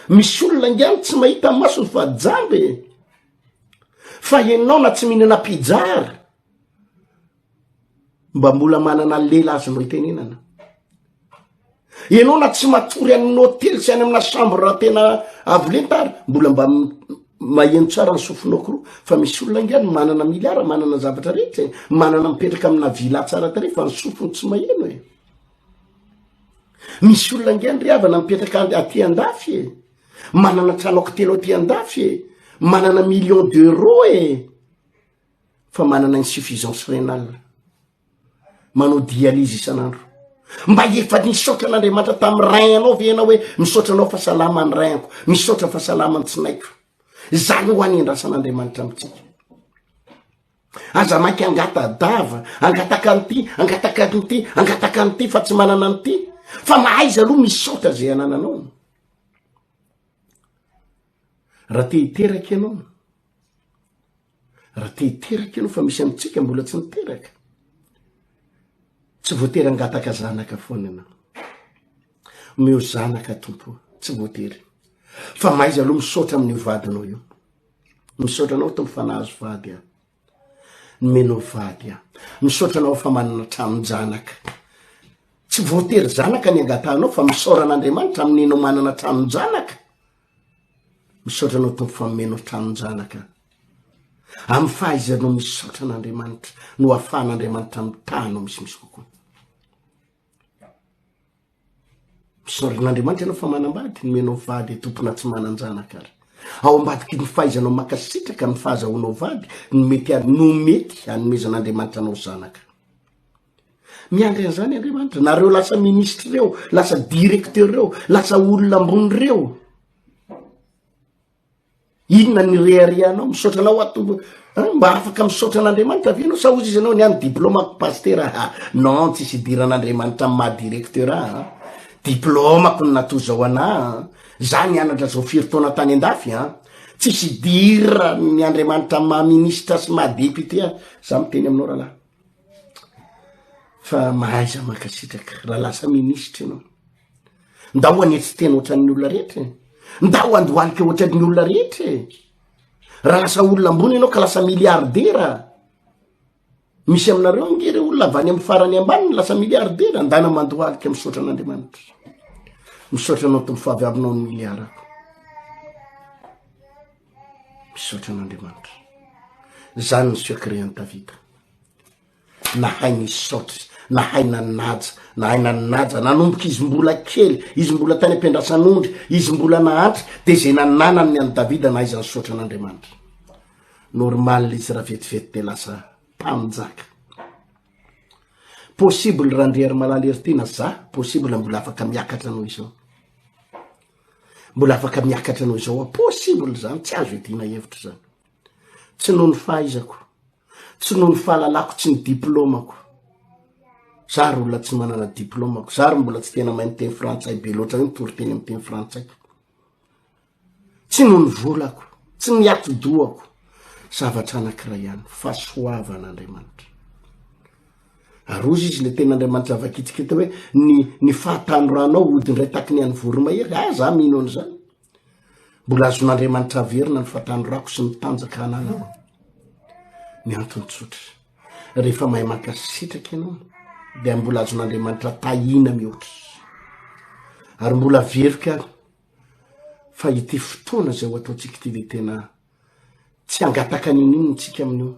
S2: Misy olona angany tsy mahita masony fa jamba e. Fa ianao na tsy mihinana pizza ary, mba mbola manana lela azonao itenenana. Ianao na tsy matory any amin'ny hotely sy any amina chambre tena avo lenta ary, mbola mba maheno tsara ny sofinao koroa. Fa misy olona ange any manana milliard, manana zavatra rehetra e, manana mipetraka amina villa tsara tarehy fa ny sofiny tsy maheno e. Misy olona ange any ry havana mipetraka aty andafy e, manana trano akitelo aty andafy e, manana million d'euros e, fa manana insuffisance rénale. manao dialyse isan'andro. Mba efa nisaotra an'Andriamanitra tamin'ny rein anao ve ianao hoe misaotra anao fa salama ny rein-ko, misaotra fa salama ny tsinaiko. Izany ho any andrasan'Andriamanitra amintsika. Aza mainka angata-dava, angataka an'ity, angataka an'ity, angataka an'ity fa tsy manana an'ity. Fa mahaiza aloha misaotra izay anananao. Raha te hiteraka ianao, Raha te hiteraka ianao fa misy amintsika mbola tsy niteraka, tsy voatery hangataka zanaka foana ianao. Omeo zanaka Tompo, tsy voatery. Fa mahaiza aloha misaotra amin'io vadinao io. Misaotra anao Tompo fa nahazo vady aho. Nomenao vady aho. Misaotra anao fa manana tranon-janaka. Tsy voatery zanaka ny angatahanao fa misaora an'Andriamanitra amin'inao manana tranon-janaka. Misaotra anao Tompo fa omenao tranon-janaka. Amin'ny fahaizanao misaotra an'Andriamanitra no ahafahan'Andriamanitra mitaha anao misimisy kokoa. Misaotra an'Andriamanitra ianao fa manambady, nomenao vady tompona tsy manan-janaka ary. Ao ambadiky ny fahaizanao mankasitraka amin'ny fahazahoanao vady no mety no mety hanomezan'Andriamanitra anao zanaka. Miandry an'izany Andriamanitra. Nareo lasa ministre reo, lasa directeur reo, lasa olona ambony reo. Inona ny reharehanao? Misaotra anao aho Tompo. Hein? Mba afaka misaotra an'Andriamanitra ve ianao? Sa hozy izy ianao ny any diplômako pasitera? Ha, non, tsisy idiran'Andriamanitra amin'ny maha directeur ahy. Hein? Diplômako no natoa zao anah. Hein? Za nianatra zao firy taona tany andafy. Hein? Tsisy idiran'ny Andriamanitra amin'ny maha ministre sy maha député ahy. Za miteny aminao rahalahy. Fa mahaiza mankasitraka raha lasa minisitra ianao. Ndao hanetry tena ohatran'ny olona rehetra e. Ndao handohalika ohatran'ny olona rehetra e. Raha lasa olona ambony ianao ka lasa milliardaire. Misy aminareo ange ireo olona avy any amin'ny farany ambany lasa milliardaire, andana mandohalika misaotra an'Andriamanitra. Misaotra anao Tompo fa avy aminao ny milliarako. Misaotra an'Andriamanitra. Zany ny secret an'i Davida. Nahay nisaotra izy, nahay nanaja, nahay nanaja. Nanomboka izy mbola kely, izy mbola tany am-piandrasan'ondry, izy mbola nahantra, de zay nananany ny an'i Davida nahaiza nisaotra an'Andriamanitra. Normal izy raha vetivety de lasa mpanjaka. Possible Randriarimalala Heritiana za, possible mbola afaka miakatra noho izao. Mbola afaka miakatra noho izao aho, possible zany, tsy azo iadiana hevitra zany. Tsy noho ny fahaizako, tsy noho ny fahalalako, tsy ny diplômako. Za ry olona tsy manana diplômako, za ry mbola tsy tena mahay miteny frantsay be loatra hoe mitory teny amin'ny teny frantsay. Tsy noho ny volako, tsy ny atidohako, zavatra anankiray ihany, fahasoavan'Andriamanitra. Ary hozy izy le tenin'Andriamanitra vakitsika eto hoe ny ny fahatanoranao hody indray taky ny an'ny voromahery. Ah, za mino an'izany. Mbola azon'Andriamanitra averina ny fahatanorako sy ny tanjaka ananako. Ny antony tsotra. Rehefa mahay mankasitraka ianao dia mbola azon'Andriamanitra tahina mihoatra. Ary mbola averiko ihany fa ity fotoana izay ho ataontsika ity dia tena tsy hangataka n'inon'inona tsika amin'io.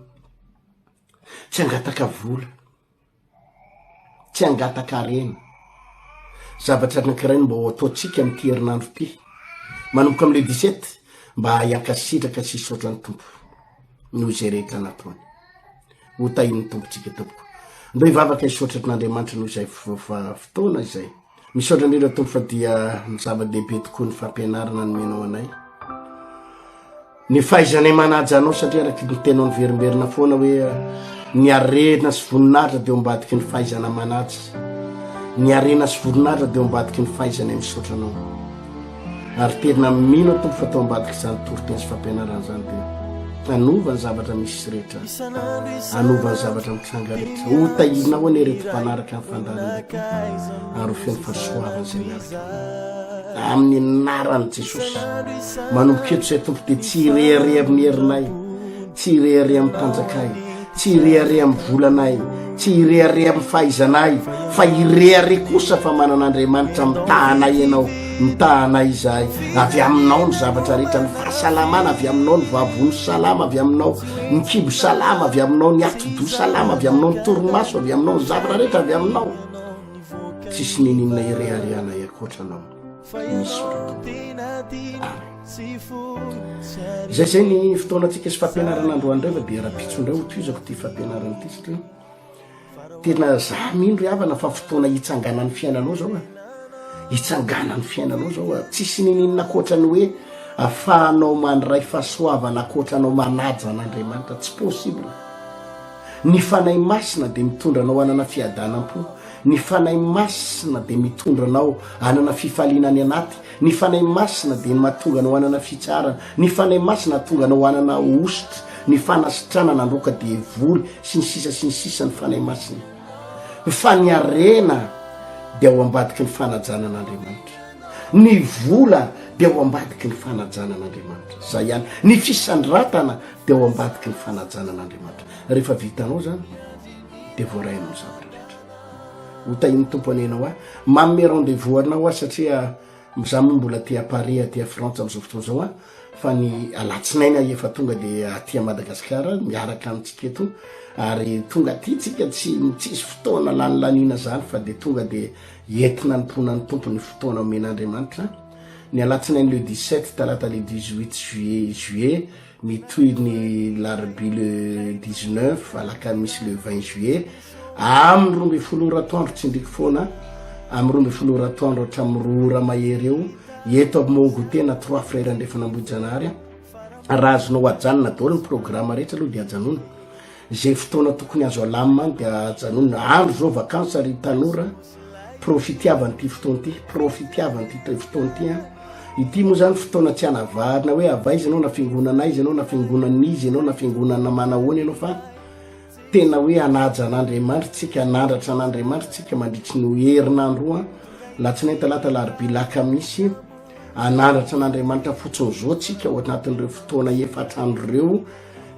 S2: Tsy hangataka vola, tsy hangataka harena. Zavatra anankiray no mba ho ataontsika amin'ity herinandro ity. Manomboka amin'ilay 17. Mba hahay hankasitraka sy hisaotra ny Tompo noho izay rehetra nataony. Ho tahin'ny Tompo tsika tompoko. Ndao hivavaka hisaotra an'Andriamanitra noho izay fotoana izay. Misaotra indrindra Tompo fa dia ny zava-dehibe tokoa ny fampianarana nomenao anay. Ny fahaizanay manaja anao satria araky ny tenao niverimberina foana hoe ny harena sy voninahitra dia eo ambadiky ny fahaizana manaja. Ny harena sy voninahitra dia eo ambadiky ny fahaizanay misaotra anao. Ary tena mino aho Tompo fa tao ambadik'izany toriteny sy fampianarana izany dia hanova ny zavatra misy rehetra, hanova ny zavatra mitranga rehetra. Ho tahinao anie ireto mpanaraka ny fandaharana ireto ary ho feno fahasoavana izay miaraka aminy. Amin'ny anaran'i Jesosy. Manomboka eto izay Tompo dia tsy hirehareha amin'ny herinay, tsy hirehareha amin'ny tanjakay, tsy hirehareha amin'ny volanay, tsy hirehareha amin'ny fahaizanay, fa hirehareha kosa fa manana Andriamanitra mitaha anay Ianao, mitaha anay izahay. Avy aminao ny zavatra rehetra, ny fahasalamana avy aminao, ny vavony salama avy aminao, ny kibo salama avy aminao, ny atidoha salama avy aminao, ny torimaso avy aminao, ny zavatra rehetra avy aminao. Tsisy niniana hireharehanay ankoatra anao. Misaotra Tompo. Amen. Zay zay ny fotoanantsika sy fampianarana androany indray fa dia rahampitso indray ho tohizako ity fampianarana ity satria tena za mino ry havana fa fotoana hitsanganan'ny fiainanao zao a hitsanganan'ny fiainanao zao a tsisy nininona ankoatra ny hoe afahanao mandray fahasoavana ankoatra anao manaja an'Andriamanitra tsy possible ny fanahy masina dia mitondra anao hanana fiadanam-po ny fanahy masina dia mitondra anao hanana fifaliana any anaty Ny Fanahy Masina dia ny mahatonga anao hanana fitsaharana. Ny Fanahy Masina hahatonga anao hanana hosotra, ny fanasitranana handroaka devoly, sy ny sisa sy ny sisa ny Fanahy Masina. Fa ny harena dia ao ambadiky ny fanajana an'Andriamanitra. Ny vola dia ao ambadiky ny fanajana an'Andriamanitra. Zay ihany. Ny fisandratana dia ao ambadiky ny fanajana an'Andriamanitra. Rehefa vitanao zany dia voaray anao ny zavatra rehetra. Ho tahin'ny Tompo anie ianao ahy. Manome rendez-vous anao aho satria za moa mbola aty à Paris aty à Frantsa amin'izao fotoana izao aho fa ny alatsinainy aho efa tonga de aty à Madagasikara miaraka amintsika eto ary tonga aty tsika tsy tsisy fotoana lanilaniana zany fa de tonga de entina anompoana ny Tompo ny fotoana omen'Andriamanitra ny alatsinainy le 17 talata le 18 juillet juillet Mitohy ny larobia le 19, alakamisy le 20 juillet, amin'ny 12 ora atoandro, tsindriko foana, amin'ny 12 ora atoandro hatramin'ny 2 ora mahery eo, eto amin'ny Mont Goûter na Trois Frères Andrefan'Ambohijanahary. Raha azonao ajanona daholo ny programme rehetra aloha dia ajanona. Izay fotoana tokony azo alamina any dia ajanona. Andro izao vacances ry tanora. Profitiavana ity fotoana ity, profitiavana ity fotoana ity an. Ity moa zany fotoana tsy anavarina hoe avy aiza ianao na fiangonana aiza ianao na fiangonan'iza ianao na fiangonana manahoana ianao fa tena hoe hanaja an'Andriamanitra tsika, hanandratra an'Andriamanitra tsika mandritry ny herinandro roa, latsinainy, talata, alarobia, lakamisy, hanandratra an'Andriamanitra fotsiny zao tsika ao anatin'ireo fotoana efatr'andro ireo.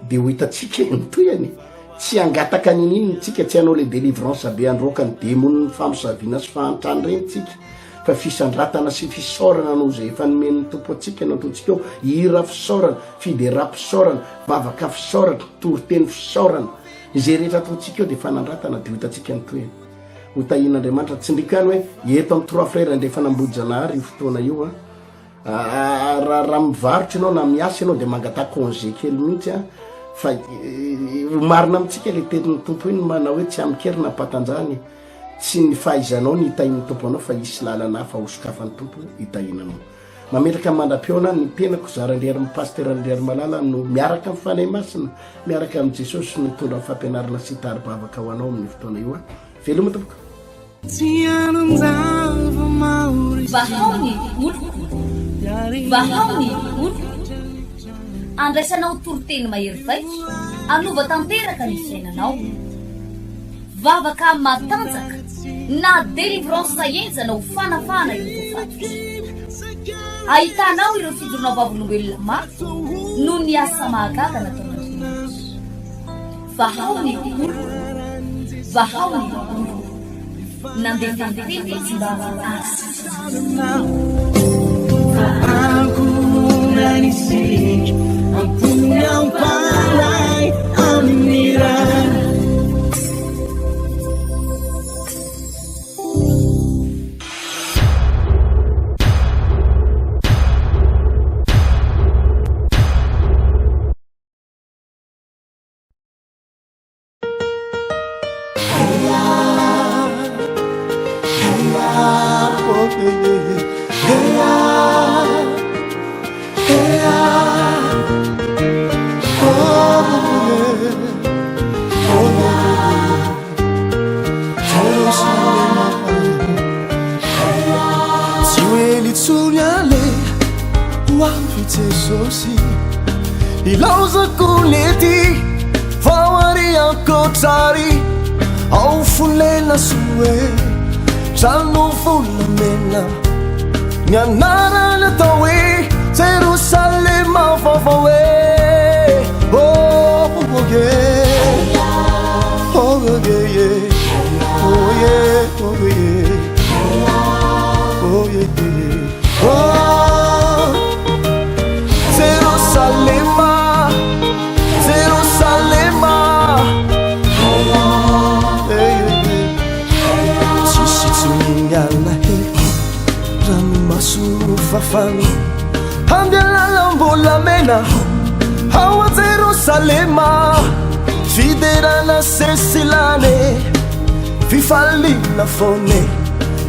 S2: de ho hitantsika e ny tohiny tsy hangataka nininona tsika tsy hanao le délivrance be handroaka ny demonin'ny famosaviana sy fahantrana ireny tsika fa fisandratana sy fisaorana noho izay efa nomen'ny tompo antsika no ataontsika eo hira fisaorana fideram-pisaorana vavaka fisaorana toriteny fisaorana izay rehetra ataontsika eo de fanandratana de ho hitantsika ny tohiny ho tahian'Andriamanitra tsindriko ihany hoe eto amin'ny trois frères Andrefan'Ambohijanahary io fotoana io a Raha raha mivarotra ianao na miasa ianao de mangataha congé kely mihitsy a fa ho marina amintsika le tenin'ny Tompo iny manao hoe tsy amin-kery na am-patanjahana e, tsy ny fahaizanao ny hitahian'ny Tompo anao fa hisy lalana hafa hosokafan'ny Tompo hitahiana anao. Mametraka mandra-pihaona ny tenako Zara Andriarim Pasteur Andriarimalala no miaraka amin'ny Fanahy Masina, miaraka amin'i Jesosy no hitondra ny fampianarana sy hitari-bavaka ho anao amin'io fotoana io a. Veloma tompoko.
S1: Vahao ny oloko, vahao ny oloko. Andraisanao toriteny mahery vaika, hanova tanteraka ny fiainanao. Vavaka matanjaka na délivrance henjana ho fanafahana ireo voafatotra. Ahitanao ireo fijoroana vavolombelona mafy noho ny asa mahagaga nataon'Andriamanitra. Vahao ny oloko, vahao ny oloko. Nandefa ny teny izy mba hahasitrana. Fa ankohonana isika, am-pony am-panahy amin'ny Ray.
S3: Oh yeah yeah yeah yeah Oh yeah Oh yeah Jerosalema Tsy ho ela intsony aleha ho avy Jesosy Ilaozako ny ety vao ary ankoatra ary Ao fonena soa e Trano volamena Ny anarany atao hoe Jerosalema vaovao e Oh oh yeah Oh yeah yeah Oh yeah oh yeah Oh yeah yeah Oh Jerosalema Jerosalema Tsisy intsony ny alahelo Ranomaso nofafana Handeha lalam-bolamena Ao a Jerosalema Fiderana sesilany e Fifaliana foana e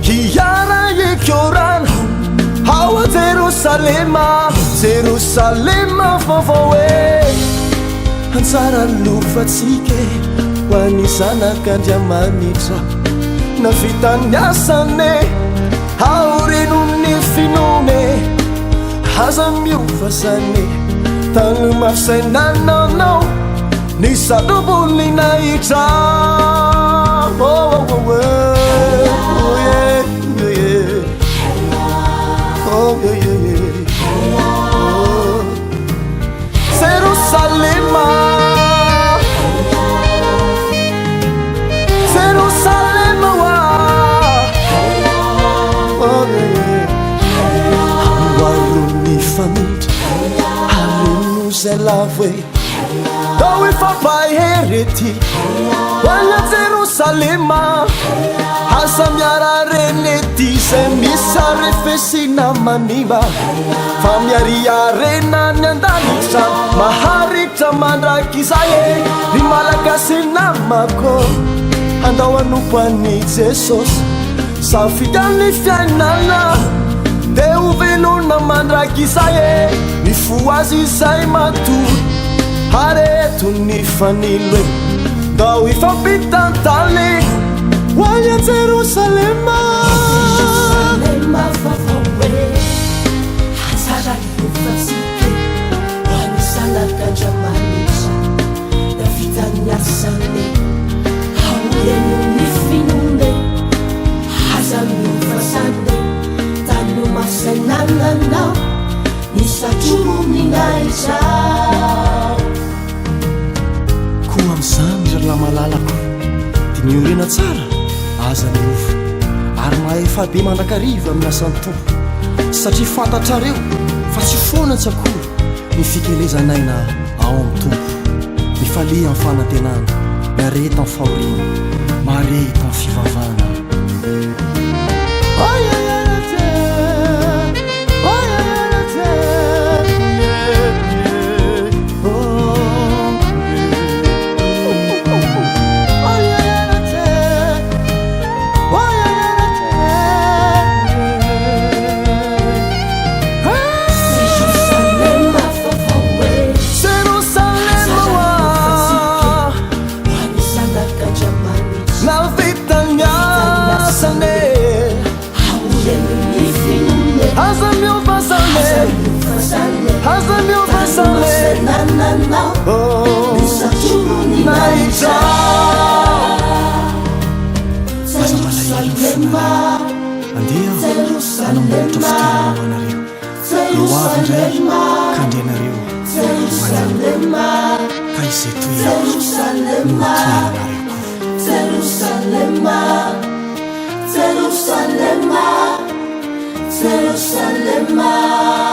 S3: Hiara-hikorana Ao a Jerosalema Jerosalema vaovao e Anjara lovantsika e Ho an'ny zanak'Andriamanitra Navita ny asany e Aoreno ny finoana e Aza miova zany e Tany mafy zay nananao Ny satroboninahitra Oh oh oh oh yeah yeah Oh yeah yeah Oh Jerosalema Jerosalema wa Oh yeah Amboaro ny famindra Areno zay lavo e Tao hifampahery ety Ho any Jerosalema Aza miara-reny ety Izay misy arefesina manimba Fa miariarena any an-danitra Maharitra mandrakizay e Ry Malagasy namako Andao hanompo an'i Jesosy Safidy amin'ny fiainana Dia ho velona mandrakizay e Mifohaza izay matory Areto ny fanilo e Ndao hifampitantana e Ho any a Jerosalema
S4: Jerosalema vaovao e Hatsara ny lovantsika e Ho an'ny zanak'Andriamanitra Davida ny asany e Aoreno ny finoana e Aza miova zany e Tany mafy zay nananao Ny satroboninahitra.
S3: Koa amin'izany, ry rahalahy malalako, dia miorena tsara, aza miova, ary mahefa be mandrakariva amin'ny asan'ny Tompo, satria fantatrareo fa tsy foana tsy akory ny fikelezan'aina ao amin'ny Tompo. Mifalia amin'ny fanantenana, miareta amin'ny fahoriana, marehita amin'ny fivavahana. Aza miova zany Aza miova zany Oh Nahitra Aza malahelo fonareo Andeha aho hanamboatra fitoerana ho anareo Dia ho avy indray ka handray anareo ho any amiko Ka izay toerako no ho toeranareo koa.
S4: Jerosalema, Jerosalema, Jerosalema.